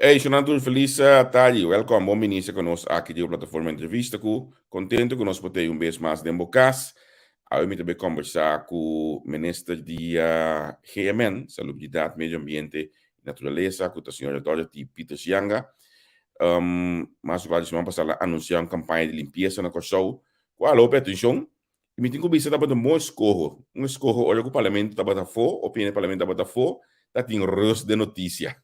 Hey, Shonan tur felis tardi. Welkom, bon bini ku nos aki di Plataforma Entrevista ku kontentu ku nos por un bes mas den bo kas. Awe mi ta bai kombersá ku minister di GMN, Salubridat, Medio Ambiente i Naturalesa, ku ta señora Dorothy Pieters Janga. Mas ku siman pasá a anunsiá un kampaña di limpiesa na Kòrsou, ku a hala hopi atenshon. I mi tin ku bisa tabata un bon eskoho. Un eskoho ora ku parlamento tabata afó, opinion di parlamento tabata afó, ta tin rus den notisia.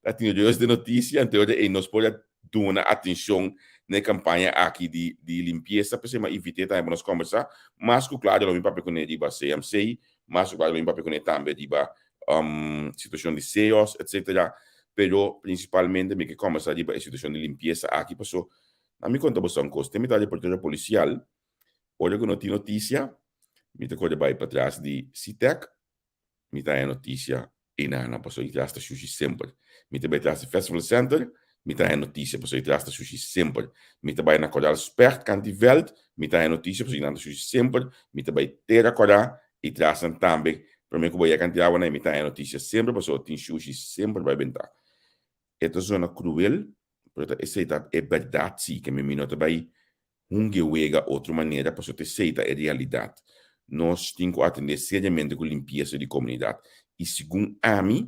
Ta tin reus den noticia, anto ora ei nos por a duna atencion na e campaña aki di di limpieza. P'esei mi a invit'é tambe pa nos combersa. Mas cu claro lo mi papia cun'é riba CMC, mas cu claro lo mi papia cun'é tambe riba situacion di CEOS, etcetera. Pero principalmente mi ke combersa riba e situacion di limpieza aki, paso na mi conta boso un cos, den mi ta reportero policial, ora cu no tin noticia, mi ta core bai patras di CITEC, Mi ta haña notisia einan pasobra e tras ta shushi semper. Mi ta bai tras di Festival Center, mi ta haña notisia pasobra e tras ta shushi semper. Mi ta bai na Koral Specht kant di vèlt, mi ta haña notisia pasobra einan ta shushi semper. Mi ta bai Tera Kòrá, e trasnan tambe. Promé ku bo yega kant di awa nan, mi ta haña notisia semper pasobra tin shushi semper bai bentá. E ta zona kruel, pero ta esei ta e bèrdat si, ke mi no ta bai Hunge wega otro manera pasobra ta esei ta e realidat. Nos tin ku atendé seriamente ku limpiesa di komunidat i segun ami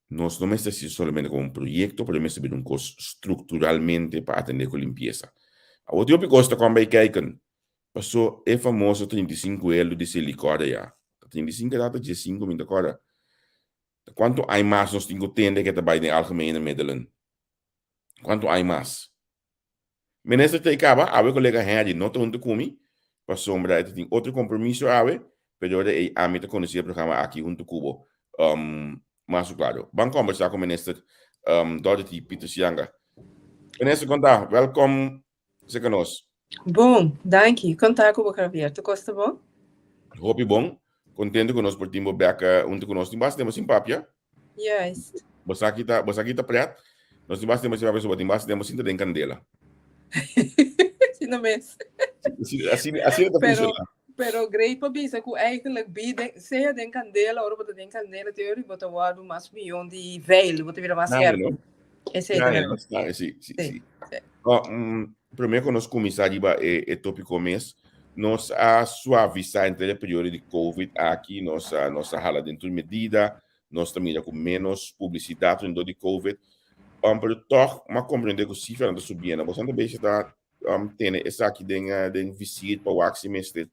nos no mester hasi solamente komo un proyekto pero mester bira un kos strukturalmente pa atendé ku limpiesa. Awor tin hopi kos ta kon bai kèiken paso e famoso 35 elu di Selikor aya ta 35 edad ta 15 mi ta kòrda ta kuantu ai mas nos tin ku tende ke ta bai den algemene middelen kuantu ai mas. Minister ta e kaba, awe kolega Henry no ta huntu ku mi, pasobra e ta tin otro kompromiso awe, pero ora ei ami ta kondusí e programa aki huntu ku bo. Mas ku klaro. Ban kombersá ku Minister Dorothy Pieters Janga. Minister, kon ta? Wèlkom serka nos. Bon, danki. Kon ta ku bo, Javier? Tur kos ta bon? Hopi bon. Kontentu ku nos por tin bo bèk huntu ku nos. Tin basta tempu sin papia. Juist. Bo sa ki ta, bo sa ki ta pret. Nos tin basta tempu sin papia, so bo tin basta tempu sin ta den kandela. Asina mes. Asina, asina, asina ta Pero, funciona. pero great pa bisa ku eigenlijk bi den, sea den kandela, ora bo ta den kandela, te ora bo ta wòrdu mas mion di veil, bo ta bira mas Nada, skerp. no? Esei Ja, ta ja, berdad. ja, sí, sí, Sí, sí. sí. Oh, promé ku nos kuminsá riba e, e tópiko mes, nos a suavisá entre e periodo di COVID aki, nos a, nos a hala den tur medida, nos ta mira ku ménos publisidat rondó di COVID, pero tòg m'a komprendé ku sifranan ta subiendo. Boso ta bezig ta tene esaki den, den visier pa wak si mester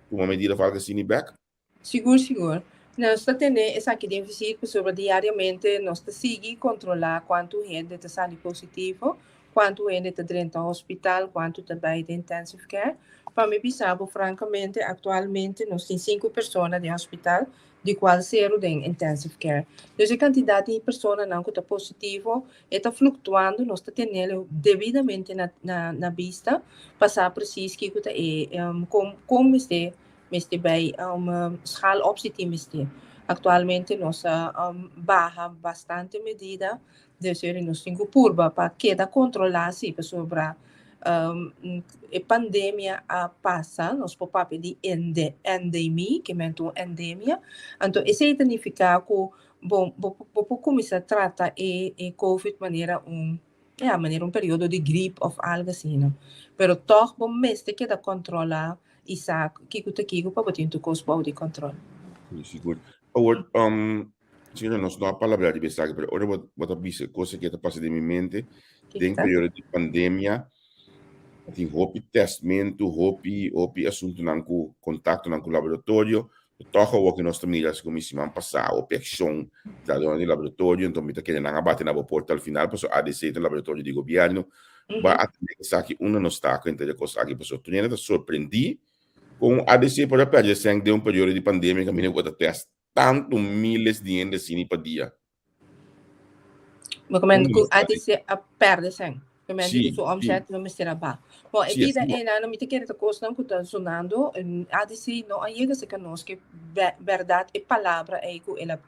tuma medida of algu asina bèk? Sigur, sigur. Nos ta tene esaki den visier pasobra diariamente nos ta sigui kontrolá kuantu hende ta sali positivo, kuantu hende ta drenta hospital, kuantu ta bai den intensive care. Pa mi bisa bo frankamente, aktualmente nos tin sinku persona den hospital, di kual sero den intensive care. Dus e kantidat di personanan ku ta positivo e ta fluktuando, nos ta tenel debidamente na na na bista pa sa presis kiko ta e kon kon mester mester bai schaal op si tin mester. Aktualmente nos a baha bastante medida, dus nos tin ku purba pa keda kontrolá si pasobra E pandemia a pasa, nos por papia di ende, endemie, ke men ta un endemia. Anto esei ta nifiká ku bo bo bo por kuminsá trata e e covid manera un, ya, manera un periodo di grip òf algu asina. Pero tòg bo mester keda kòntrolá i sa kiko ta kiko pa bo tin tur kos bou di kòntròl. Sigur. Awor, Señora, nos no a palabra riba esaki, pero ora bo, bo ta bisa e cosa que ta pasa den mi mente, den periodo di pandemia, tin hopi testmento, hopi, hopi asuntonan ku kontaktonan ku laboratorio, toch awor ku nos ta mira así como siman pasá, hopi akshon trahadornan di laboratorio, enton mi ta kere nan a bati na bo porta al final, pasobra ADC ta un laboratorio di gobierno, ba atende esaki unda nos ta ku henter e kos aki, pasobra tur hende ta sorprendí kon ADC por a pèrdè sèn den un periodo di pandemia kaminda ku bo ta tèst tantu miles di hende asina pa dia. Bo comendo cu ATC a perde sen. Comendo cu su omzet no mester a ba. Bon, e bida e nan mi ta kere ta cosnan cu ta sonando. ATC no a yega cerca nos ke berdad e palabra ei cu el a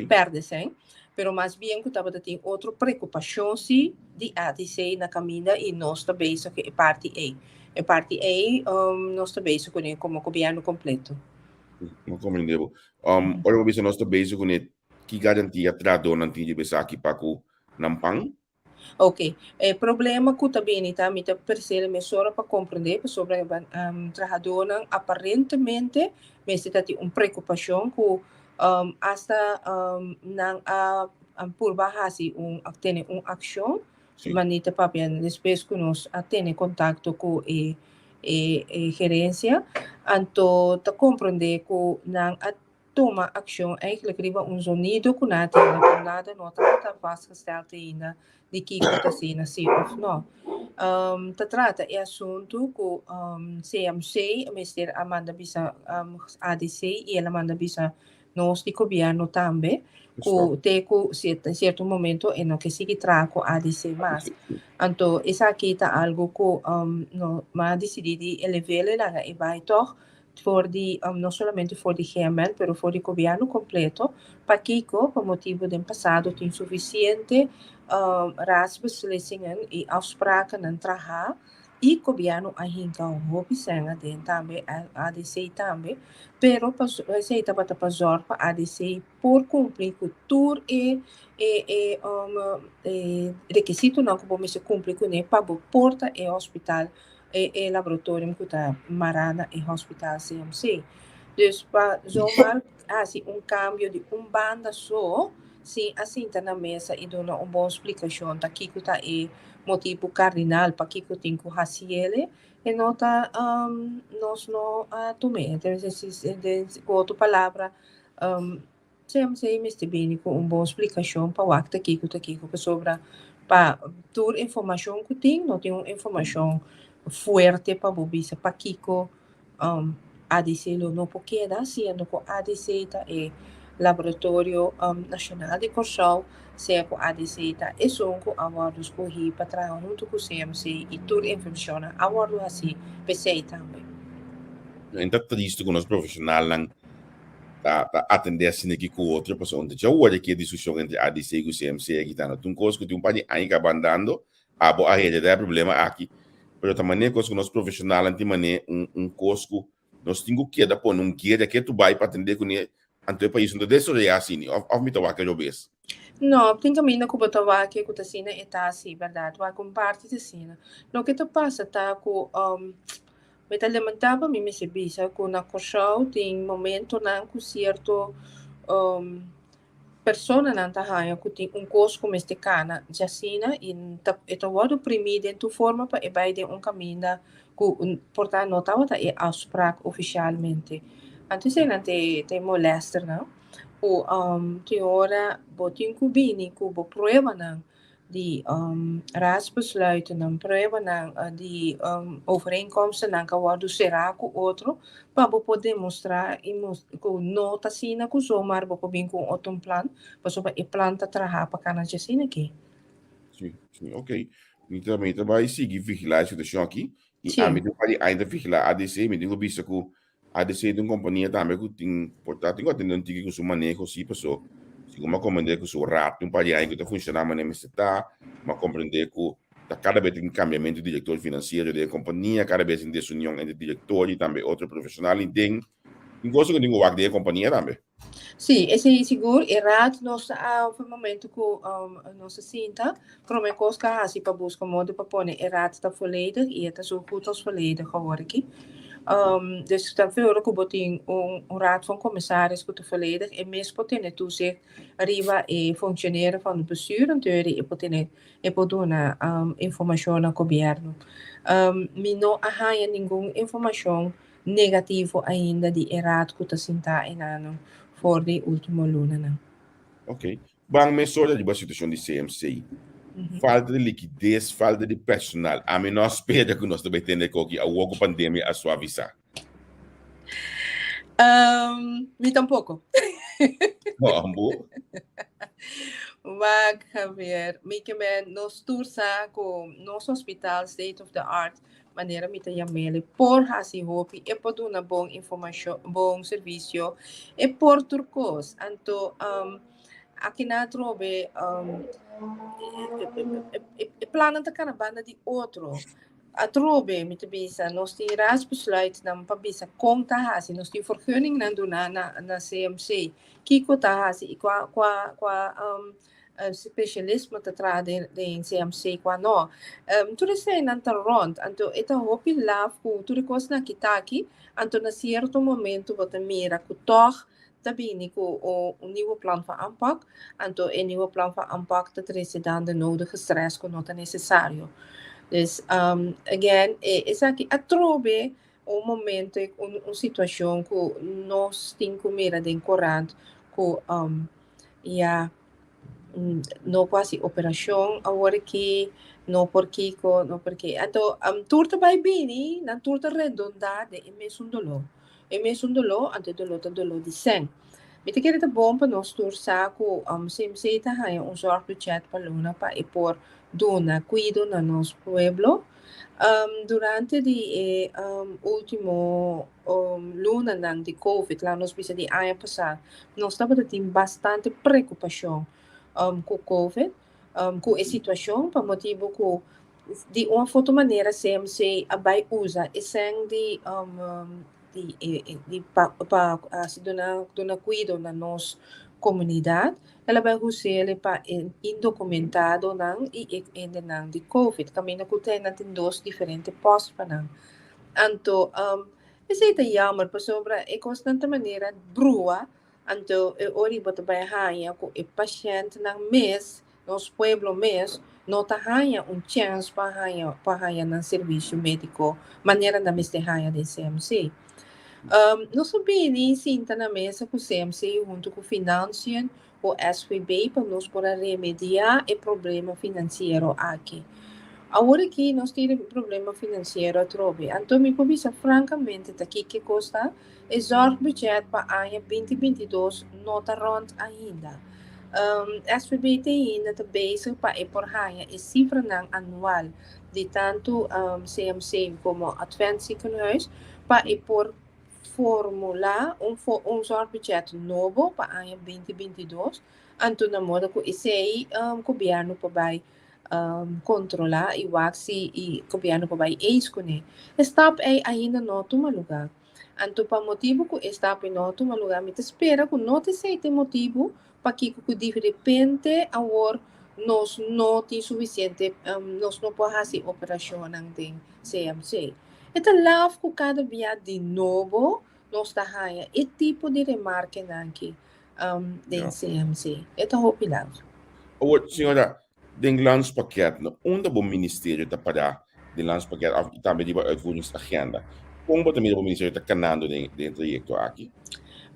perde sen. Pero mas bien cu tabata tin otro preocupacion si di ATC na caminda y nos ta bezig cu e parti ei. E parti ei nos ta bezig cune como gobierno completo. No comprende bo. Ora bo bisa nos ta bezig kuné, ki garantia trahadónan tin riba esaki pa ku nan pan? Ok, e problema ku ta bini ta mi ta persele mesora pa komprendé pasobra e trahadónan aparentemente mester ta tin un preokupashon ku asta nan a purba hasi un a tene un akshon manita papia despues ku nos a tene kontakto ku e e gerensia anto ta komprendé ku nan a tuma akshon eigenlijk riba un zonido ku nan a tene ku nada no tabata vastgesteld ainda di kiko ta asina si òf no. Ta trata e asuntu ku CMC mester a manda bisa ADC i el a manda bisa nos di gobièrnu tambe ku te ku sierto momento e no ke sigui traha ku ADC mas. Anto esaki ta algu ku no a disidí di elev'é laga e bai tòg for di no solamente for di GML pero for di gobièrnu kompleto. Pakiko? Pa motibu den pasado tin sufisiente raadsbeslissingen i afsprakennan trahá i gobièrnu a hinka hopi sèn aden tambe, ADC tambe, pero esei tabata pa zòrg pa ADC por kumpli ku tur e e e rekisitonan ku bo mester kumpli kuné pa bo por ta e hospital e e laboratorium ku ta mará na e hospital CMC. Dus pa zomaar hasi un kambio di un banda so, sin a sinta na mesa i duna un bon splikashon ta kiko ta e motibu kardinal pakiko tin ku hasi ele, e no ta nos no a tum'é. Ku otro palabra, CMC mester bini ku un bon splikashon pa wak ta kiko ta kiko pasobra pa tur informashon ku tin no tin un informashon fuerte pa bo bisa pakiko ADC lo no por keda siendo ku ADC ta e laboratorio nashonal di Kòrsou sea ku ADC ta esun ku a wòrdu skohí pa traha huntu ku CMC i tur invershonnan a wòrdu hasí p'esei tambe. Ta tristu ku nos profeshonalnan ta ta atendé asina aki ku otro pasobra un ta dja wòrdu aki e diskushon entre ADC ku CMC aki ta no ta un kos ku tin un par di aña kaba andando abo a heredá e problema aki pero ta manera kos ku nos profeshonalnan tin manera un un kos ku nos tin ku keda pone un guera ke tu bai pa atendé kuné anto e pais no ta desaroyá asina òf òf mi ta wak robes. No, tin kaminda ku bo ta wak ku ta asina e ta asi bèrdat wak un parti ta asina loke ta pasa ta ku Mi ta lamenta pa mi mester bisa ku na Kòrsou tin momentonan ku sierto personanan ta haña ku tin un kos ku mester kana djasina i ta e ta wòrdu primí den tur forma pa e bai den un kaminda ku por ta no tabata e afsprak ofishalmente. Anto eseinan ta e ta e molèsternan ku tin ora bo tin ku bini ku bo pruebanan di raadsbesluitennan, pruebanan di overeenkomstennan ku a wòrdu será ku otro pa bo por demostrá i ku no ta asina ku zomaar bo por bin ku un otro plan pasobra e plan ta traha pa kana dje asina aki. Sí, sí, ok. Mi ta, mi ta bai sigui vigilá e situashon aki i ami tin un par di aña ta vigilá ADC, mi tin ku bisa ku ADC ta un kompania tambe ku tin por ta tin ku atende un tiki ku su maneho si paso segun mi a komprende ku su rat un par di aña ku ta funshoná manera mester ta mi a komprende ku ta kada bes tin kambiamentu di direktor finansiero den e kompania kada bes tin desunion entre direktor i tambe otro profeshonal i den tin cosa ku tin ku wak den e kompania tambe. Sí, esei sigur. E raad nos a op e momento ku nos a sinta, prome kos ku a hasi pa buska modo pa pone e raad ta volledig i e ta zo goed als volledig awor aki. Dus ta ora ku bo tin un raad van commissaris ku ta volledig, e mes por tene toezicht riba e functioneren van het bestuur, anto e por tene e por duna informashon na gobièrnu. Mi no a haña ningun informashon negativo ainda di e raad ku ta sintá enanan for di último lunanan. Ok. Ban mesora riba situashon di CMC. Falta di likides, falta di personal. Ami no a spera ku nos ta bai tende koki awor ku pandemia a suavisá. Mi tampoko. Ambo? Wak, Javier, mi ke men nos tur sa ku nos hospital state of the art manera mi ta yam'el, e por hasi hopi, e por duna bon informashon, bon servisio, e por tur kos. Anto aki nan atrobe e plannan ta kana banda di otro. Atrobe mi ta bisa nos tin raadsbesluitnan pa bisa kon ta hasi, nos tin vergunningnan duna na CMC, kiko ta hasi i kua kua kua. Specialismo ta traha den CMC kua no. Tur eseinan ta rònt, anto e ta hopi laf ku tur e kosnan aki ta aki, anto na sierto momento bo ta mira ku tòg ta bini ku un nieuwe plan van aanpak, anto e nieuwe plan van aanpak ta trese dan de nodige stress ku no ta nesesario. Dus again, esaki atrobe un momento, un situashon ku nos tin ku mira den korant ku ya no por hasi operashon awor aki, no por kiko, no por ke. Anto tur ta bai bini, nan tur ta redondá den e mesun doló. E mesun doló, anto e doló ta doló di sèn. Mi ta kere ta bon pa nos tur sa ku CMC ta haña un zorgbudget pa luna pa e por duna kuido na nos pueblo. Durante di e último lunanan di Covid, laga nos bisa di aña pasá, nos tabata tin bastante preokupashon ku Covid, ku e situashon, pa motibu ku di un of otro manera CMC a bai usa e sèn di di pa pa hasi duna duna kuido na nos komunidat. El a bai hus'el pa e indokumentadonan i e hendenan di Covid. Kaminda ku te nan tin dos diferente pòst pa nan. Anto esei ta yammer pasobra e kosnan ta manera brua, anto e ora bo ta bai haña ku e pashèntnan mes, nos pueblo mes, no ta haña un chèns pa haña pa haña nan servisio médiko manera nan mester haña den CMC. Nos a bini sinta na mesa ku CMC huntu ku Financiën ku SVB pa nos por a remediá e problema finansiero aki. Awor aki nos tin e problema finansiero atrobe. Anto mi por bisa frankamente ta kiko kos ta, e zorgbudget pa aña 2022 no ta rònt ainda. SVB te ainda ta bezig pa e por haña e sifranan anual di tantu CMC komo Advent Ziekenhuis pa e por formulá un zorgbudget nobo pa aña 2022. Anto na moda ku esei gobièrnu por bai kontrolá i wak si i gobièrnu por bai eens kuné. E stap ei ainda no a tuma lugá. Anto pa motibu ku e stap ei no a tuma lugá, mi ta spera ku no ta esei ta e motibu pakiko ku di repente awor nos no tin sufisiente, nos no por hasi operashonnan den CMC. E ta laf ku kada bia di nobo nos ta haña e tipo di remarkenan aki den CMC. E ta hopi laf. Awor, señora, den landspakket, na unda bo ministerio ta pará den landspakket òf i tambe riba uitvoeringsagenda? Kon bo ta mira bo ministerio ta kanando den e trayekto aki?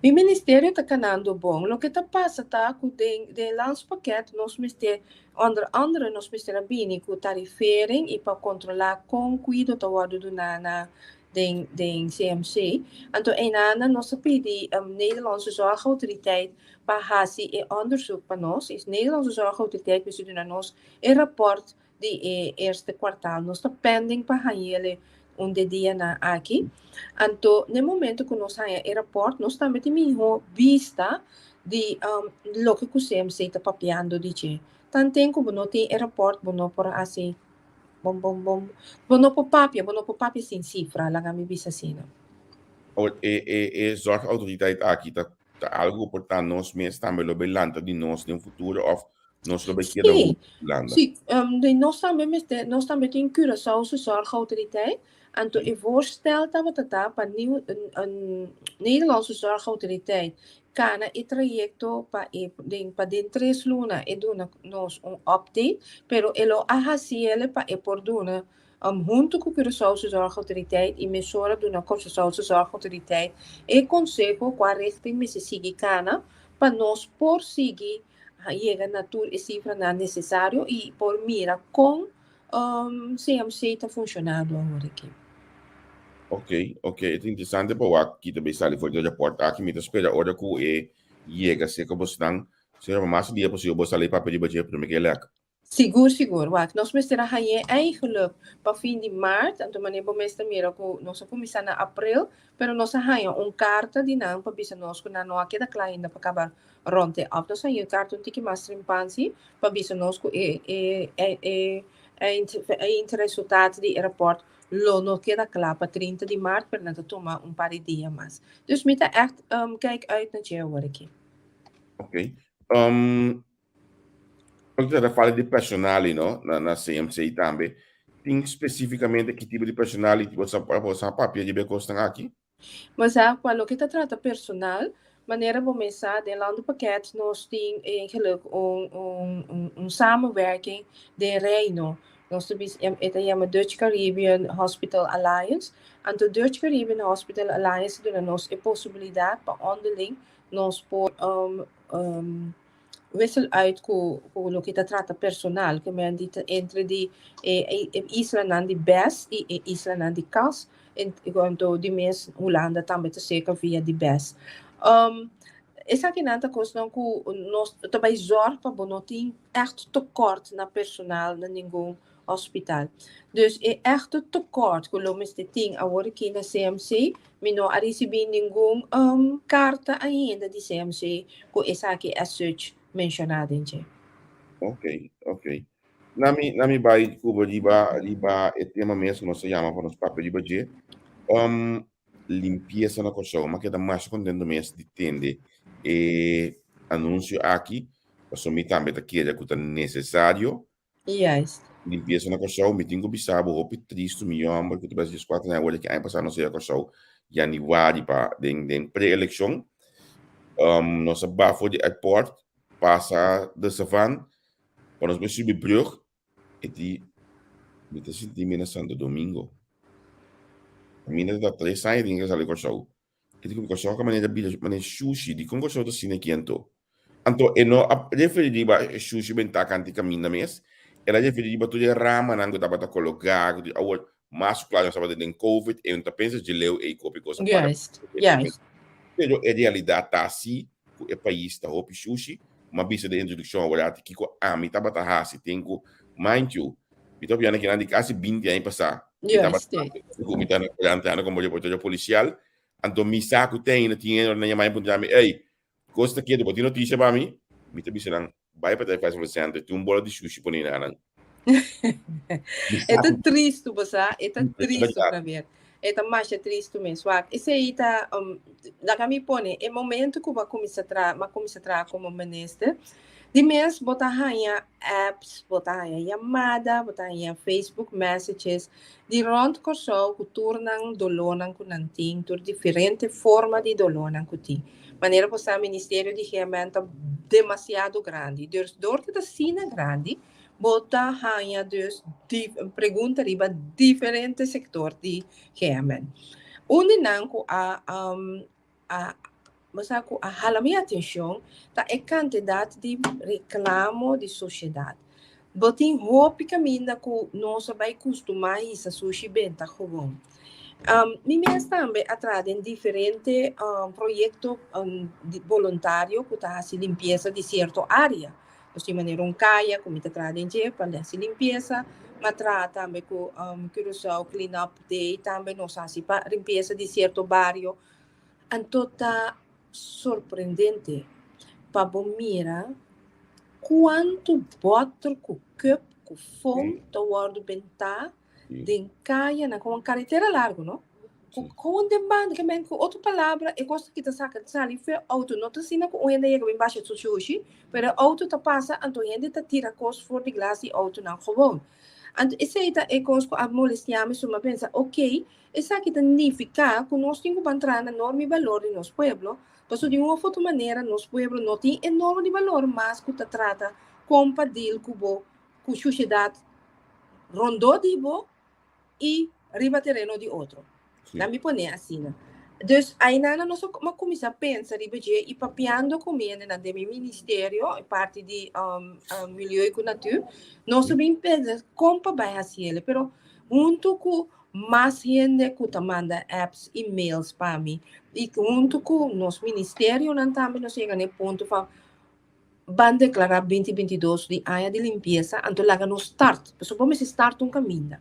Mi ministerio ta kanando bon. Loke ta pasa ta ku den landspakket nos mester, onder andere nos mester a bini ku tarifering i pa kontrolá kon kuido ta wòrdu duná na den CMC. Anto einan nos a pidi Nederlandse Zorgautoriteit pa hasi e onderzoek pa nos. E Nederlandse Zorgautoriteit mester duna nos e rapòrt di e eerste kwartaal. Nos ta pending pa hañ'el un di e dianan aki. Anto na e momento ku nos haña e rapòrt nos tambe tin mihó bista di loke ku CMC ta papiando di dje. Tanten ku bo no tin e rapòrt bo no por hasi bom bom bom, bo no por papia, bo no por papia sin sifra, laga mi bisa asina. Awor e zorgautoriteit aki ta algu ku por ta nos mes tambe lo bay lanta di nos den futuro òf nos lo bay keda Hulanda? Sí, di nos tambe mester, nos tambe tin Curaçao su zorgautoriteit, anto e voorstel tabata ta pa nieuw Nederlandse zorgautoriteit kana e trayekto pa e den pa den tres luna e duna nos un update, pero e lo a hasi el pa e por duna huntu ku Curaçaose Zorgautoriteit i mesora duna Curaçaose Zorgautoriteit e konseho kua richting mester sigui kana pa nos por sigui yega na tur e sifranan nesesario i por mira kon CMC ta funshonando awor aki. Ok, ok, e ta interesante pa wak ki ta bay sali for di e raport aki. Mi ta spera ora ku e yega serka bosnan, señora, pa mas dia posibel bo sali papia riba dje prome ke e lek. Sigur, sigur. Wak, nos mester a hañ'é eigenlijk pa fin di maart, anto manera bo mes ta mira ku nos a kuminsá na april, pero nos a haña un karta di nan pa bisa nos ku nan no a keda kla ainda pa kaba rònt e òf. Nos a haña e karta un tiki mas trimpansi pa bisa nos ku e e e eindresultaat di e rapòrt lo no keda kla pa 30 di maart, pero nan ta tuma un par di dia mas. Dus mi ta ègt kijk uit na dje awor aki. Ok. Loke ta falta di personal no na CMC tambe. Tin spesífikamente ki tipo di personal i bo sa papia di kosnan aki? Mas pa loke ta trata personal, manera bo sa, den landenpakket nos tin eigenlijk un samenwerking den Reino. Nos ta yama Dutch Caribbean Hospital Alliance. Anto Dutch Caribbean Hospital Alliance duna nos e posibilidat pa onderling nos por wissel uit ku loke ta trata personal, ke men di entre di e islanan di BES i e islanan di CAS, anto di mes Hulanda tambe ta serka via di BES. Esakinan ta kosnan ku nos tambe zorg pa bo no tin echt tekort na personal na ningun hospital. Dus e echte tekort ku lo mester tin awor aki na CMC, mi no a risibí ningun karta ainda di CMC ku esaki as such menshoná den dje. Ok. Nami bai kubo riba e tema mes ku nos a yama pa nos papia riba dje. Limpiesa na Kòrsou. Mi a keda masha kontentu mes di tende e anunsio aki, pasobra mi tambe ta kere ku ta nesesario. Limpiesa na Kòrsou, mi tin ku bisa bo hopi tristu, mi hòmber ku ta bes 14 aña awor ki aña pasá nos a yega Kòrsou yanüari pa den pre-elekshon. Nos a baha for di airport, pasa de Savan, pa nos bai subi brug, e di mi ta sinti mi na Santo Domingo. Mi ta 3 aña tin ku sali Kòrsou. E di ku Kòrsou ka manera bira manera shushi, dikon Kòrsou ta asina aki anto? Anto e no a referí riba e shushi bentá kanti kaminda mes, el a referí riba tur e ramanan ku tabata kologá, ku awor mas klaro nos tabata den COVID, e no ta pensa dje leu ei kopi kos a para. Pero e realidat ta asi ku e pais ta hopi shushi. Mi a bisa den introdukshon awor ati kiko ami tabata hasi ten ku, mind you, mi ta opiando kinan di kasi 20 aña pasá. Mi tabata ku mi ta na entrando komo reportero polisial, anto mi sa ku te ainda tin hende ora nan yama mi puntra mi, "Ey, kos ta ketu, bo tin notisia pa mi?" Mi ta bisa nan, "Bai pa Festival Center, tin un bola di shushi pone nan." E ta tristu, bo sa, e ta tristu, Javier. E ta masha tristu mes. Wak, esei ta, laga mi pone, e momento ku bo a kuminsá traha, mi a kuminsá traha komo minister, di mes bo ta haña apps, bo ta haña yamada, bo ta haña Facebook messages di rònt Kòrsou ku tur nan dolónan ku nan tin, tur diferente forma di dolónan ku tin. Manera bo sa, Ministerio di GMN ta demasiado grandi. Dus dor ku ta asina grandi, bo ta haña dus di pregunta riba diferente sektor di GMN. Un di nan ku a bo sa ku a hala mi atenshon ta e kantidat di reklamo di sosiedat. Bo tin hopi kaminda ku nos a bai kustumá hisa sushi benta gewoon. Mi mes tambe a traha den diferente proyekto di boluntario ku ta hasi limpiesa di sierto área. Nos tin manera un kaya ku mi ta traha den dje pa hasi limpiesa. Mi a traha tambe ku Curaçao Clean Up Day, tambe nos hasi pa limpiesa di sierto bario. Anto ta sorprendente pa bo mira kuantu bòter ku kùp ku foam ta wòrdu bentá den kayanan, komo karetera largu, no? Ku kon den banda, ke men ku otro palabra, e kos ki ta saka sali fe outo, no ta asina ku un hende yega bin basha su shushi, pero e outo ta pasa, anto hende ta tira kos for di glas di outonan gewoon. Anto esei ta e kos ku a molestiá mi, so mi a pensa, ok, esaki ta nifiká ku nos tin ku ban traha na norma i balor di nos pueblo, pasobra di un òf otro manera nos pueblo no tin e norma di balor mas ku ta trata kon pa deal ku bo ku shushedat rondó di bo i riba tereno di otro. Nan mi pone asina. Dus ainana nos a kuminsá pensa riba dje i papiando ku mi hendenan den mi ministerio, e parti di milieu i ku natuur, nos a bin pensa kon pa bai hasi el. Pero huntu ku mas hende ku ta manda apps i mails pa mi i huntu ku nos ministerionan tambe nos yega na e punto van ban deklará 2022 di aña di limpiesa, anto laga nos start. Pasobra bo mester start un kaminda.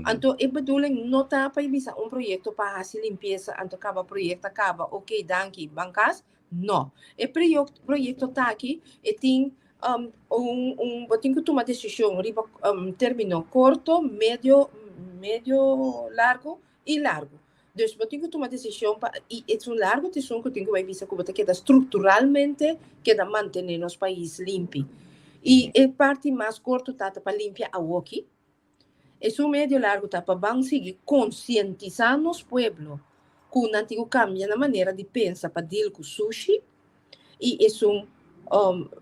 Anto e bedoeling no ta pa bisa un proyekto pa hasi limpiesa, anto kaba proyekto a kaba, ok, danki, ban kas. No. E proyekto ta aki, e tin bo tin ku tuma desishon riba término korto, medio largu i largu. Dus bo tin ku tuma desishon pa i esun largu ta esun ku tin ku bai bisa ku bo ta keda strukturalmente keda mantené nos pais limpi. I e parti mas korto ta ta pa limpia awoki. Esun medio largu ta pa ban sigui konsientisá nos pueblo ku nan tin ku kambia nan manera di pensa pa deal ku sushi. I esun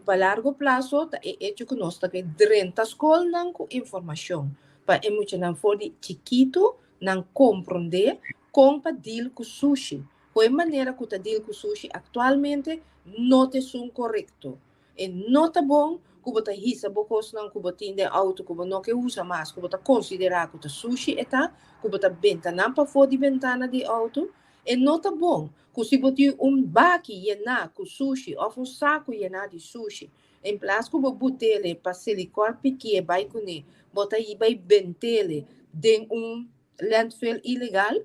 pa largo plaso ta e echo ku nos ta ke drenta skolnan ku informashon pa e muchanan for di chikitu nan komprondé kon pa deal ku sushi. Ku e manera ku ta deal ku sushi aktualmente no ta esun korekto. E no ta bon ku bo ta hisa bo kosnan ku bo tin den outo ku bo no ke usa mas, ku bo ta konsiderá ku ta sushi e ta, ku bo ta benta nan pafó di bentana di outo. E no ta bon ku si bo tin un baki yená ku sushi òf un saku yená di sushi, en plas ku bo but'ele pa Selikor pikié bai kuné, bo ta bai bent'ele den un landfill ilegal.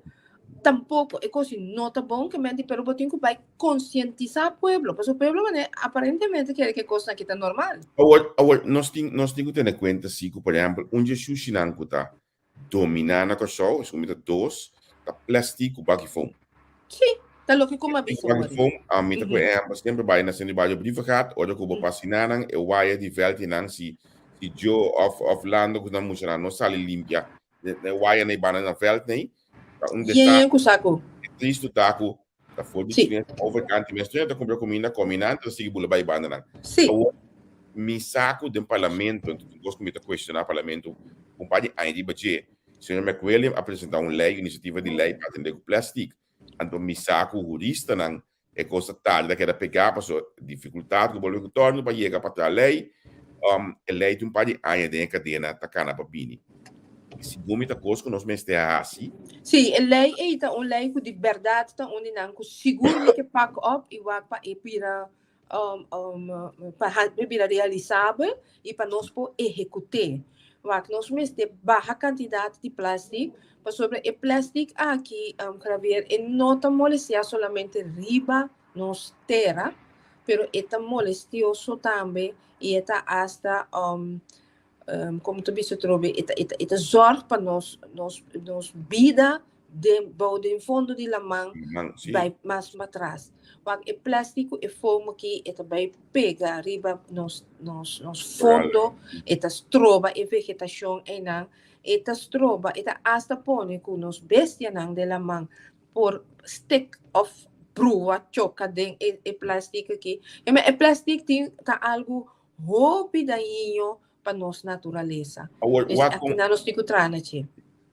Tampoko e kos no ta bon ke menti, pero bo tin ku bai konsientisá pueblo, pasobra pueblo manera aparentemente kere ku e kosnan aki ta normal. Awor, awor, nos tin, nos tin ku tene kuenta si ku, por ehèmpel, un dje shushinan ku ta dominá na Kòrsou, esun mi ta dos, ta plèstik ku baki foam. Sí, ta loke ku mi a bisa Baki foam, ami ta ku ehèmpel semper bai na Sentro di Bario Brievengat, ora ku bo pasina nan, e waya di vèltjenan, si, si Joe òf, òf Lando ku nan muchanan no sali limpia, e waya na e banda na veld nei, ta un desastre. Yen ku saku. E tristu ta ku ta for di chines overkant i mes ta kumpra kuminda komi nan ta sigui bula bai banda nan. Awor mi sa ku den parlamento, enton tin kos ku mi ta kuestioná parlamento un par di aña riba dje, señor McWilliam a presentá un lei, inisiativa di lei pa atendé ku plèstik. Anto mi sa ku huristanan E kos ta tarda keda pegá pasobra difikultat ku bolbe ku tòrnu pa yega pa traha lei. E lei tin un par di aña den e kadena ta kana pa bini. Segun mi ta kos ku nos mester hasi. Sí, e lei ei ta un lei ku di bèrdat ta un di nan ku sigur mi ke pak òp i wak pa e bira pa e bira realisabel i pa nos por ehekut'é. Wak nos mester baha kantidat di plastik pasobra e plastik aki, Javier, e no ta molestia solamente riba nos tera, pero e ta molestioso tambe i e ta asta Como ta bisa atrobe e ta e ta zorg pa nos nos nos bida den bou den fondo di laman bai mas patras. Wak e plastic ku e foam aki e ta bai pega riba nos nos nos fondo, e ta stroba e vegetashon einan, e ta stroba e ta asta pone ku nos bestianan den laman por stik of brua choka den e e plastic aki. E plastic tin ta algu Hopi dañiño pa nos naturalesa. Awor, Dus wak aki nan nos tin ku traha na dje.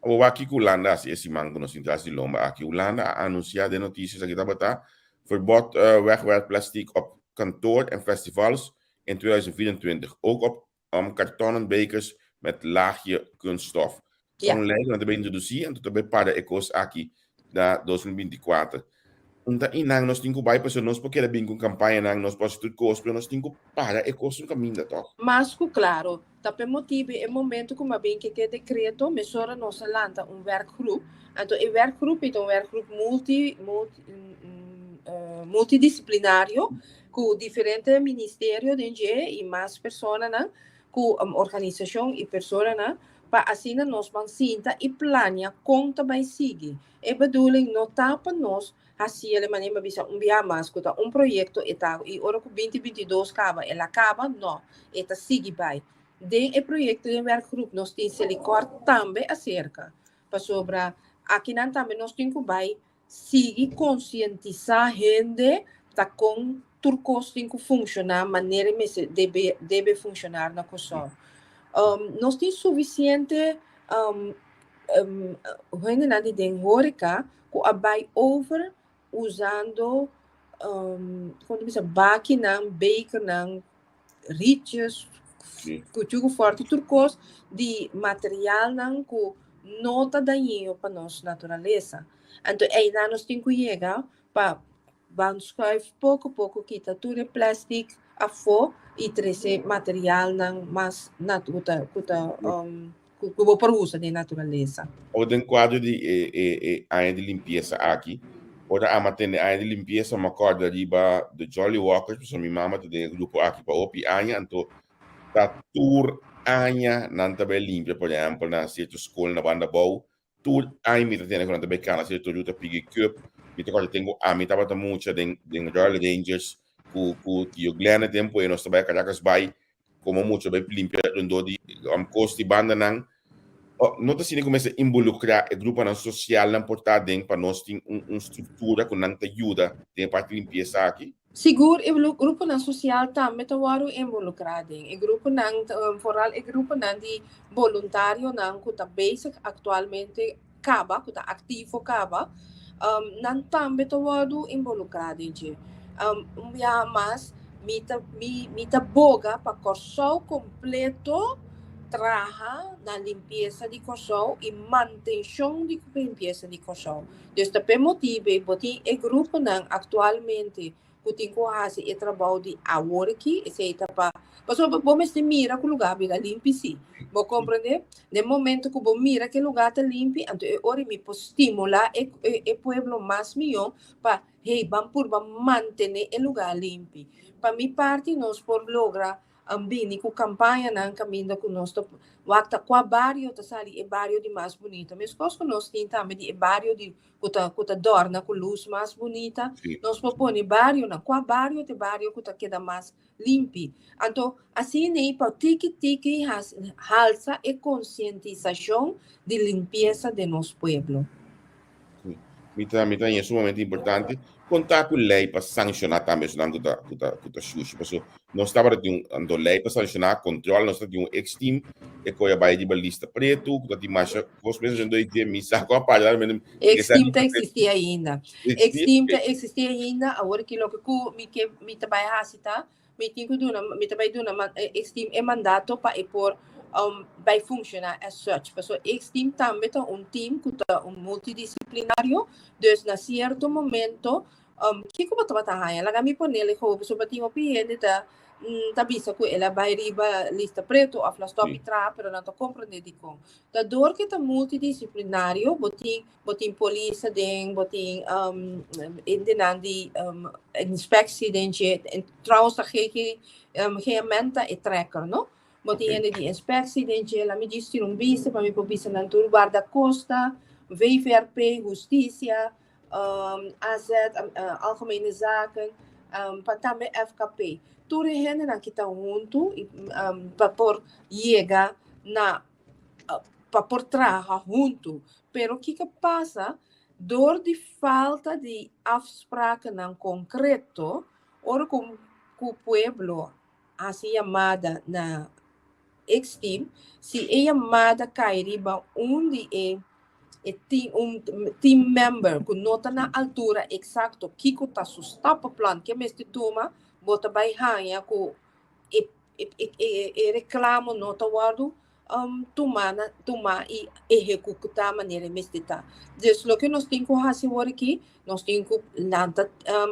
Awor, wak kiko Hulanda hasi e siman ku nos tin tras di lomba aki? Hulanda a anunsiá den notisias aki tabata verbod wegwerpplastic op kantoor en festivals in 2024, ook op kartonnen bekers met laagje kunststof. Ta un lei ku nan ta bai introdusí anto ta bai para e kos aki na 2024. Un ta einan nos tin ku bai pasobra nos por keda bin ku kampañanan, nos por hasi tur kos, pero nos tin ku para e kos un kaminda tòg. Mas ku klaro, ta p'e motibu e momento ku mi a bin kete dekreto, mesora nos a lanta un wèrkgroep. Anto e wèrkgroep ei ta un wèrkgroep multi multi multidisiplinario ku diferente ministerio den dje i mas personanan ku organisashon i personanan pa asina nos ban sinta i plania kon ta bai sigui. E bedoeling no ta pa nos hasi el e manera mi a bisa un bia mas ku ta un proyekto e ta i ora ku binti 22 kaba el a kaba, no, e ta sigui bai. Den e proyekto den werkgroep nos tin Selikor tambe aserka pasobra akinan tambe nos tin ku bai Sigui konsientisá hende ta kon tur kos tin ku funshoná manera e mester debe debe funshonar na Kòrsou. Nos tin sufisiente hendenan di den hóreka ku a bai over usando kon ta bisa bakinan, bekernan, rietjes, kuchu ku fòrti, tur kos di materialnan ku no ta dañino pa nos naturalesa. Anto einan nos tin ku yega pa ban schuif poko poko kita tur e plastic afó i trese materialnan mas ku ta ku ta ku bo por usa den naturalesa. Ora den kuadro di e e e aña di limpiesa aki, ora ama tende aña di limpiesa mi a kòrda riba The Jolly Walkers pasobra mi mama ta den e grupo aki pa hopi aña, anto ta tur aña nan ta bai limpia por ehèmpel na sierto skol na banda abou, tur aña mi ta tende ku nan ta bai kana sierto ruta pigi cup, mi ta kòrda tempu ami tabata mucha den den Royal Rangers ku ku tio Glenn e tempu ei nos ta bai Caracas bai. komo mucha bai limpia rondó di kos di bandanan. No ta asina ku mester involukrá e gruponan sosialnan por ta aden pa nos tin un struktura ku nan ta yuda den e parti limpiesa aki? Sigur e gruponan sosial tambe ta wòrdu involukrá den e gruponan, foral e gruponan di boluntarionan ku ta bezig aktualmente kaba, ku ta aktivo kaba, nan tambe ta wòrdu involukrá den dje. Un biaha mas mi ta mi mi ta boga pa Kòrsou kompleto traha na limpiesa di Kòrsou i mantenshon di limpiesa di Kòrsou. Dus ta p'e motibu bo tin e gruponan aktualmente ku tin ku hasi e trabou di awor aki, esei ta pa pasobra bo mester mira ku lugá bira limpi sí. Bo komprendé? Den momento ku bo mira ku e lugá ta limpi, anto e ora mi por stimulá e e pueblo mas mihó pa hey ban purba mantené e lugá limpi. Pa mi parti nos por logra bini ku kampañanan kaminda ku nos ta wak ta kua bario ta sali e bario di mas bunita. Meskos ku nos tin tambe di e bario di ku ta ku ta dòrna ku lus mas bunita, nos por pone barionan. Kua bario ta e bario ku ta keda mas limpi? Anto asina ei pa tiki tiki halsa e konsientisashon di limpiesa den nos pueblo. Mi ta mi ta haña sumamente importante konta ku lei pa sanshoná tambe esnan ku ta ku ta ku ta shushi. Paso nos tabata tin un anto lei pa sanshoná, kontrol, nos ta tin un ex-team e koe a bai riba lista pretu ku ta tin masha kos mes ando dje mi sa ku a para mi Ex-team ta eksistí ainda. Ex-team ta eksistí ainda. Awor ki loke ku mi ke mi ta bai hasi ta Mi tin ku duna, mi ta bai duna X-team e mandato pa e por bai funshoná as such. Pasobra X-team tambe ta un team ku ta un multidisiplinario, dus na sierto momento, kiko bo tabata haña? Laga mi ponel e hopi, pasobra tin hopi hende ta ta bisa ku el a bai riba lista pretu òf la stòp di traha, pero nan ta komprendé dikon. Ta dor ku e ta multidisiplinario, bo tin Bo tin polis aden, bo tin hendenan di inspectie den dje. Trouwens ta GG, GMN ta e trekker, no? Bo tin hende di inspectie den dje. Laat mi djis tira un bista pa mi por bisa nan tur. Guardacosta, VVRP, Husticia, AZ, Algemene Zaken, pa tambe FKP. Tur e hendenan ki ta huntu pa por yega na pa por traha huntu. Pero kiko pasa? Dor di falta di afsprakennan konkreto, ora ku ku pueblo hasi yamada na X-team, si e yamada kai riba un di e e team un team member ku no ta na altura eksakto kiko ta su stappenplan ke mester tuma, bo ta bai haña ku e e reklamo no ta wòrdu tumá na tumá i ehekutá manera e mester ta. Dus loke nos tin ku hasi awor aki, nos tin ku lanta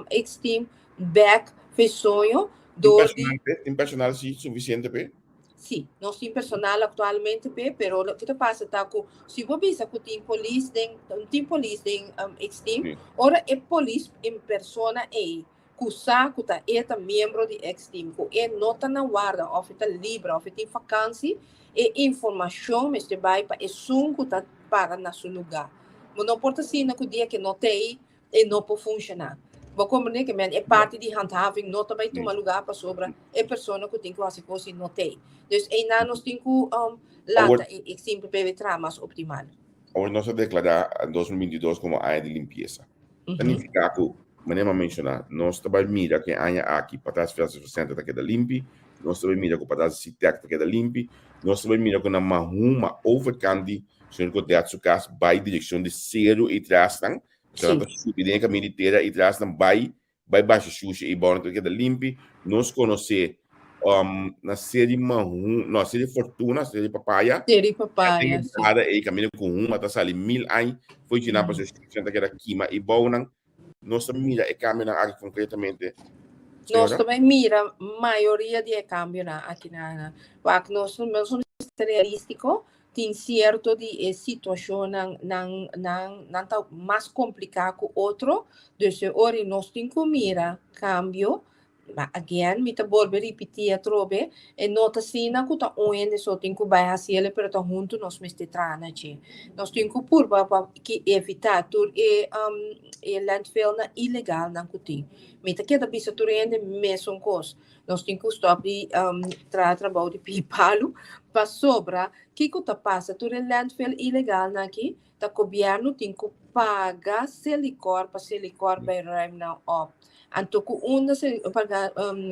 X-team bèk fe soño dor di. Tin personal si sufisiente p'e? Si, nos tin personal aktualmente p'e, pero loke ta pasa ta ku si bo bisa ku tin polis den tin polis den X-team, ora e polis en persona ei ku sa ku ta e ta miembro di X-team, ku e no ta na warda òf e ta libre òf e tin fakansi, e informashon mester bai pa esun ku ta para na su lugá. Bo no por ta asina ku dia ku e no ta ei, e no por funshoná. Bo komprendé ke men e parti di handhaving no ta bai tuma lugá pasobra e persona ku tin ku hasi kos ei no ta ei. Dus einan nos tin ku lanta e X-team pa p'e traha mas optimal. Awor nos a deklará 2022 komo aña di limpiesa. Ta nifiká ku, manera mi a menshoná, nos ta bai mira ku e aña aki patras Francis Center ta keda limpi, nos ta bai mira ku patras di Citec ta keda limpi, nos ta bai mira ku na Mahuma, overkant di señor Godet su kas, bai direkshon di Seru i trasnan, pasobra nan ta subi den e kaminda di tera i trasnan bai bai basha shushi ei bou nan ta keda limpi. Nos konosé na Seri Mahun, no, Seri Fortuna, Seri Papaya. Seri Papaya, si. Entrada ei kaminda ku huma ta sali mil añ fo'i djinan pasobra shushi nan ta keda kima ei bou nan. Nos ta mira e kambionan aki konkretamente, Nos señora? ta bai mira mayoria di e kambionan aki na wak nos nos mester realístiko tin sierto di e situashonnan nan nan nan ta mas kompliká ku otro, dus e ora nos tin ku mira kambio. Ma again, mi ta bolbe ripití atrobe, e no ta asina ku ta un hende so tin ku bai hasi el, pero ta huntu nos mester traha na dje. Nos tin ku purba pa ki evitá tur e e landfillnan ilegalnan ku tin. Mi ta keda bisa tur hende mesun kos. Nos tin ku stòp di traha trabou di pidi palu, pasobra kiko ta pasa tur e landfill ilegalnan aki ta gobièrnu tin ku paga Selikor pa Selikor bai ruim nan op. Anto ku unda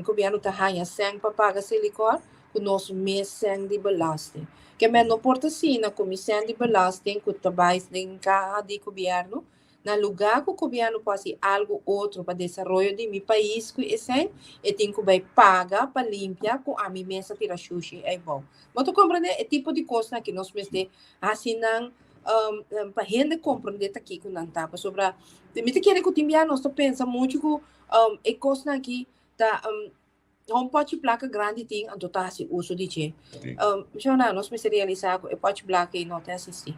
gobièrnu ta haña sèn pa paga Selikor? Ku nos mes sèn di belasting. Ke men no por ta asina ku mi sèn di belasting ku ta bai den kaha di gobièrnu, na lugá ku gobièrnu por hasi algu otro pa desaroyo di mi pais ku e sèn, e tin ku bai paga pa limpia ku ami mes a tira shushi eibou. Bo ta komprendé e tipo di kosnan ku nos mester Hasi nan pa hende komprendé ta kiko nan ta. Pasobra mi ta kere ku tin bia nos ta pensa muchu ku e kosnan aki ta un pòchi plaka grandi tin anto ta hasi uso di dje. Shona, nos mester realisá ku e pòchi plaka ei no ta eksistí.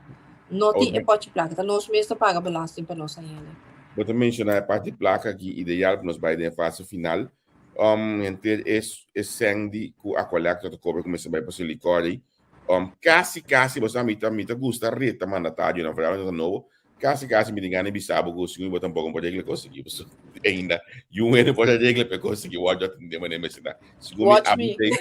No tin e pòchi plaka, ta nos mes ta paga belasting pa nos hende. Bo ta menshoná e pòchi plaka aki ideal pa nos bai den e fase final. Henter e sèn di ku Aqualectra ta kobra ku mester bai pa Selikor ei. Kasi kasi bo sa mi ta mi ta gusta reta mandatarionan vooral nan ta nobo. Kasi kasi mi tin gana di bisa bo ku segun bo tampoko no por regla e kos aki pasobra ainda yun hende por a regla pa e kos aki wòrdu atendé manera mester ta. Segun mi Watch abo me. tei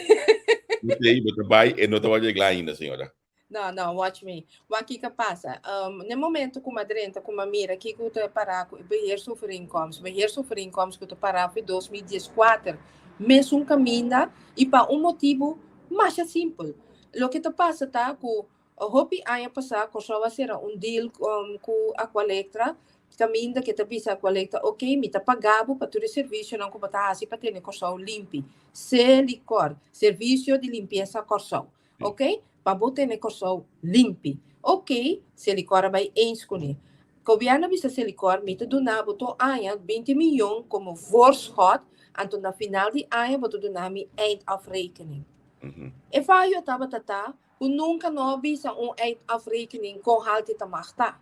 bo tei bo ta bai e no ta wòrdu reglá ainda señora. No, no, watch me. Wak kiko a pasa. Na e momento ku mi a drenta ku mi a mira kiko ta pará ku e beheersovereenkomst, beheersovereenkomst ku ta pará for 2014, mesun kaminda i pa un motibu Masha simpel. Loke ta pasa ta ku hopi aña pasá Kòrsou a sera un deal ku Aqualectra kaminda ke ta bisa Aqualectra ok mi ta paga bo pa tur e servisionan ku bo ta hasi pa tene Kòrsou limpi. Selikor, Servisio di Limpiesa Kòrsou. Ok, pa bo tene Kòrsou limpi. Ok, Selikor a bai eens kuné. Gobièrnu a bisa Selikor mi ta duna bo tur aña 20 miyon komo voorschot, anto na final di aña bo ta duna mi eindafrekening. E fayo tabata ta ku nunka no a bisa un eindafrekening kon haltu e ta mag ta.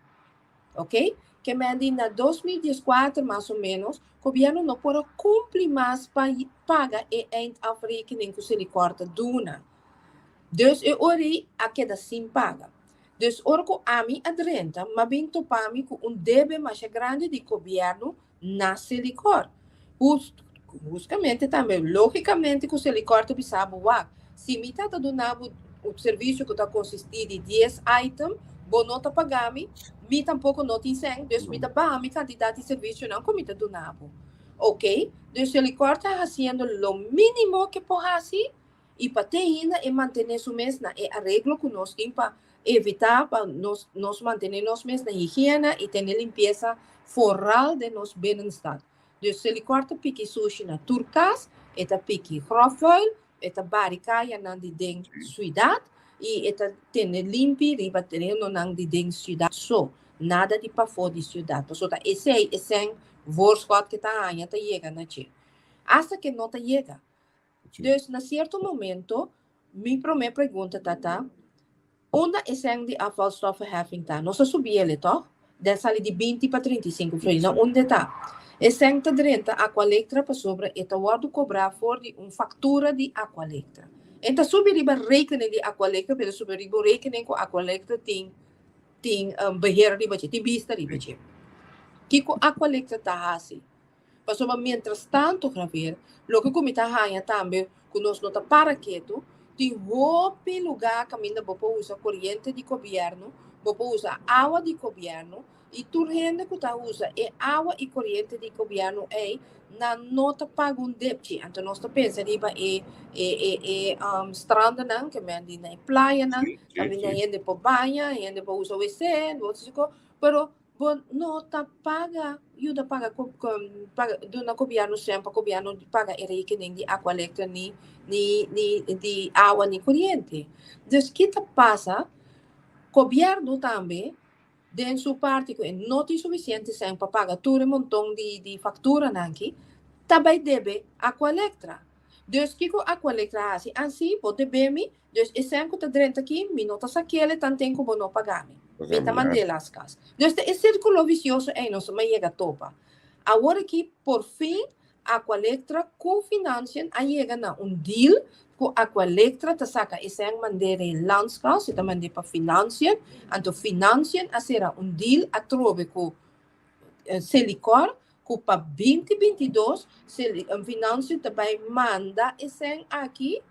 Ok? Ke men di na 2014 mas o ménos gobièrnu no por a kumpli mas pa paga e eindafrekening ku Selikor ta duna. Dus e ora ei a keda sin paga. Dus ora ku ami a drenta, m'a bin topa mi ku un debe masha grandi di gobièrnu na Selikor. Hustamente tambe, lógikamente ku Selikor ta bisa bo, wak, si mi ta ta duna bo un servisio ku ta konsistí di dies item, bo no ta paga mi, mi tampoko no tin sèn, dus mi ta baha mi kantidat di servisionan ku mi ta duna bo. Oké, dus Selikor ta hasiendo lo mínimo ke por hasi I pa te ainda e mantené su mes na e areglo ku nos tin pa evitá pa nos nos mantené nos mes na higiena i tene limpiesa foral den nos binnenstad. Dus Selikor ta piki sushi na tur kas, e ta piki grofvuil, e ta bari kayanan di den suidat i e ta tene limpi riba terenonan di den siudat so, nada di pafó di siudat. Pasobra ta esei e sèn voorschot ke ta haña ta yega na dje. Asta ke no ta yega. Dus na cierto momento mi prome pregunta ta ta, unda e sèn di afvalstoffenheffing ta? Nos a subi ele toch? Den sali di 20 pa 35 florin. Na unda e ta? E sèn ta drenta Aqualectra pasobra e ta wòrdu kobrá for di un faktura di Aqualectra. E ta subi riba rekening di Aqualectra pero e ta subi riba un rekening ku Aqualectra tin tin beheer riba dje, tin bista riba dje. Kiko Aqualectra ta hasi? Pasobra mientras tanto, Javier, loke ku mi ta haña tambe ku nos no ta para ketu, tin hopi lugá kaminda bo por usa koriente di gobièrnu, bo por usa awa di gobièrnu, i tur hende ku ta usa e awa i koriente di gobièrnu ei, nan no ta paga un depchi. Anto nos ta pensa riba e e e e strandanan, ke men di na e playanan, kaminda hende por baña, hende por usa wc, pero Bo no ta paga yuda paga paga duna gobièrnu sèn pa gobièrnu paga e rekening di Aqualectra ni ni ni di awa ni koriente. Dus ki ta pasa? Gobièrnu tambe den su parti ku e no tin sufisiente sèn pa paga tur e monton di di fakturanan aki ta bai debe Aqualectra. Dus kiko Aqualectra a hasi? Ansi bo debe mi. Dus e sèn ku ta drenta aki, mi no ta sak'el tanten ku bo no paga mi. Mi ta mand'é las kas. Dus ta e sirkulo visioso ei nos a yega topa. Awor aki por fin Aqualectra ku Financiën a yega na un deal ku Aqualectra ta saka e sèn mand'é den Landskas, e ta mand'é pa Financiën, anto Financiën a sera un deal atrobe ku Selikor ku pa 2022 Financiën ta bai manda e sèn aki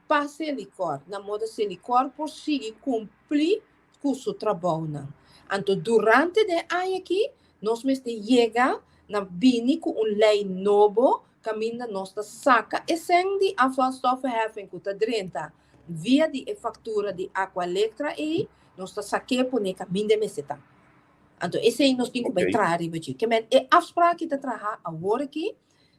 pa Selikor, na moda Selikor por sigui kumpli ku su trabounan. Anto durante den aña aki nos mester yega na bini ku un lei nobo kaminda nos ta saka e sèn di afvalstoffenheffing ku ta drenta via di e faktura di Aqualectra ei, nos ta sak'é pone kaminda e mester ta. Anto esei nos tin ku bai traha riba dje. Ke men e afspraak ki ta traha awor aki,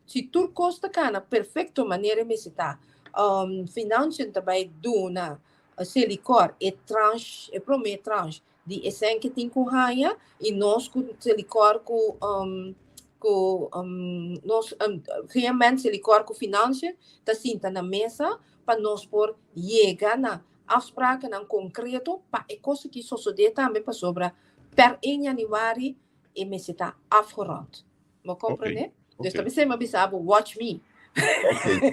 si tur kos ta kana perfekto manera e mester ta, Financiën ta bai duna Selikor e tranche, e promé tranche di e sèn ke tin ku haña i nos ku Selikor ku ku nos GMN Selikor ku Financiën ta sinta na mesa pa nos por yega na afsprakennan konkreto pa e kos aki sosodé tambe pasobra per 1 yanüari e mester ta afgerond. Bo comprende? Dus ta bisa mi bisa bo watch me.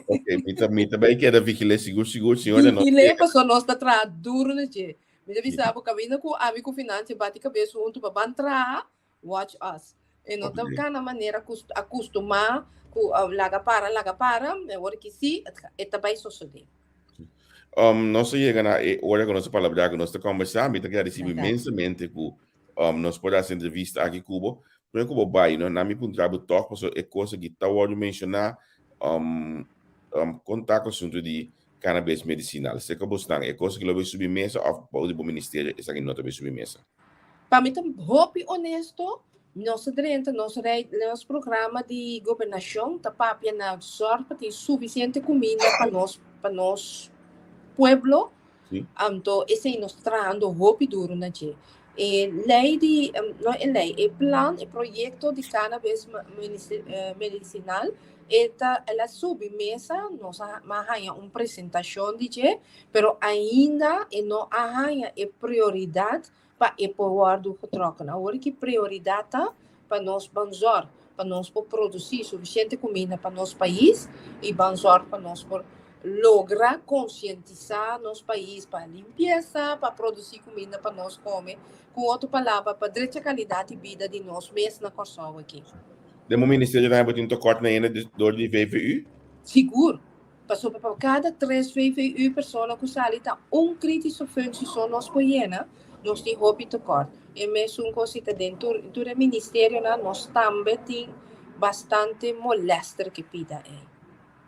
Ok, mi ta bai keda vigilé sigur sigur, señora. Vigilé paso nos ta traha duro na dje. Mi ta bisa bo caminda cu ami cu Financia bati cabes hunto pa ban traha, watch us. E no ta cana manera cu acostuma cu laga para, laga para, awor ki si, e ta bai sosode. Nos a yega na e ora cu nos a palabra cu nos ta conversa. Mi ta gradeci inmensamente cu nos por haci entrevista aki cu bo. Prome cu bo bay, no, na mi puntra bo toch, pasobra e cos aki ta wordo menciona, con ta cu asunto di cannabis medicinal? Cerca bosnan, e cos aki lo bay subi mesa of bou di bo ministerio esaki no ta bay subi mesa? Pa mi ta hopi honesto, nos a drenta nos rei, nos programa di gobernacion ta papia na zorg pa tin suficiente cuminda pa nos pueblo. Anto esei nos ta trahando hopi duro na dje. E lei di, no e lei, e plan, e proyecto di cannabis medicinal, e ta, el a subi mesa, nos a haña un presentacion di dje, pero ainda e no a haña e prioridad pa e por wordo getrokken. Awor ki prioridad ta pa nos ban zorg, pa nos por produci suficiente cuminda pa nos pais y ban zorg pa nos por logra concientisa nos pais pa limpieza, pa produci cuminda pa nos come. Cu otro palabra, pa drecha calidad di bida di nos mes na Corsou aki. Den bo ministerio tambe bo tin tekort na hende door di VVU? Sigur. Pasobra pa cada 3 VVU persona cu sali ta un kritische functie so nos por yena, nos tin hopi tekort. E mesun cos ta den tur e ministerionan, nos tambe tin bastante molester cu pida ei.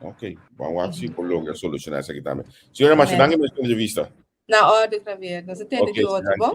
Ok, ban wak si por logra soluciona esaki tambe. Señora, masha danki pa e entrevista. Na orde, Javier. Nos ta tende di otro, bon?